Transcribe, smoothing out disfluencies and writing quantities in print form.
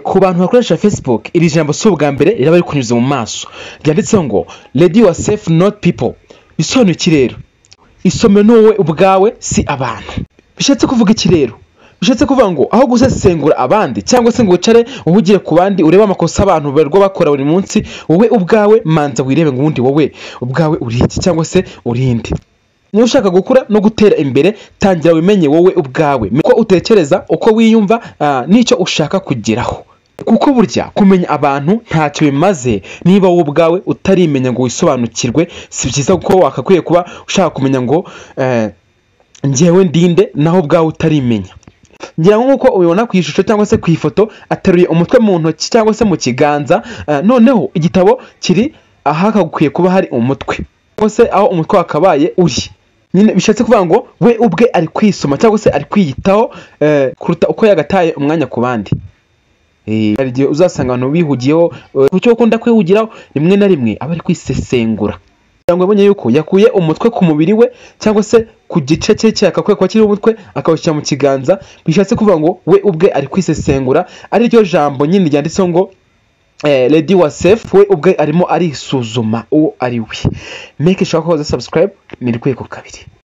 Ku bantu bakoresha Facebook, iri jambo si ubwa mbere riraba rikunyuze mu maso, ryanditseho ngo "Read yourself, not people". Bisobanuye iki rero? Isome ni wowe ubwawe, si abantu. Bishatse kuvuga iki rero? Bishatse kuvuga ngo aho gusesengura abandi cyangwa se ngo wicare uhugire ku bandi, urebe amakosa abantu barwo bakora buri munsi, wowe ubwawe manza wirebe ngo ubundi wowe ubwawe uri iki cyangwa se uri inde. Niba ushaka gukura no gutera imbere, tangira wimenye wowe ubwawe, uko utekereza, uko wiyumva, n'icyo ushaka kugeraho, kuko burya kumenya abantu ntacyo bimaze niba wowe ubwawe utarimenya ngo wisobanukirwe. Si byiza, kuko wakakwiye kuba ushaka kumenya ngo njyewe ndinde, naho ubwawe utarimenya. Ngira ngo nk'uko ubibona ku ishusho cyangwa se ku ifoto, ateruye umutwe mu ntoki cyangwa se mu kiganza, noneho igitabo kiri ahakagukwiye kuba hari umutwe, cyangwa se aho umutwe wakabaye uri nyine. Bishatse kuvuga ngo we ubwe ari kwisoma cyangwa se ari kwiyitaho kuruta uko yagataye umwanya ku bandi. Hari igihe uzasanga abantu bihugiyeho, ku cyo bakunda kwihugiraho, rimwe na rimwe aba ari kwisesengura, kugira ngo abonye yuko yakuye umutwe ku mubiri we cyangwa se ku gice cye cyakakwiye kuba kiriho umutwe, akawushyira mu kiganza. Bishatse kuvuga ngo we ubwe ari kwisesengura, ari ryo jambo nyine ryanditseho ngo "Read yourself". We ubwe arimo arisuzuma uwo ari we. Make sure ko wakoze subscribe. Ni Rwego Kabiri.